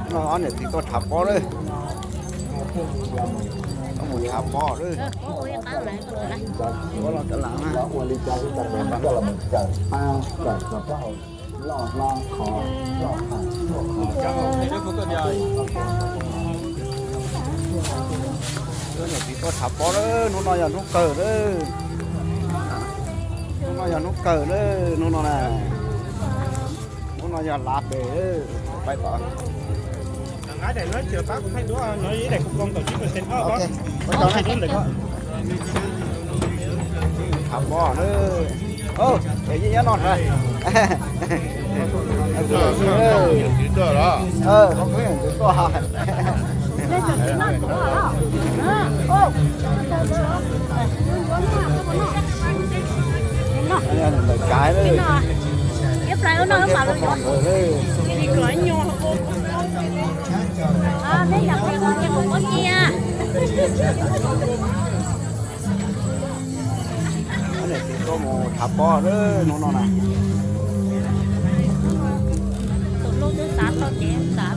Ob niam txiv tuaj rhav pob lawm. Tuaj mus rhav pob lawm. Pob los cov lam na. Niam txiv tuaj rhav pob lawm, hnub no yog hnub kawg lawm. Hnub no yog hnub kawg lawm, hnub no na. Hnub no yog last day lawm, pais tod. Rhav pob lawm. Es yeej nyob no na. Ntawm kaiv lawm. Niam txiv tuaj mus rhav pob lawm, hnub no na. Tus hlub twb xav tau ces xav.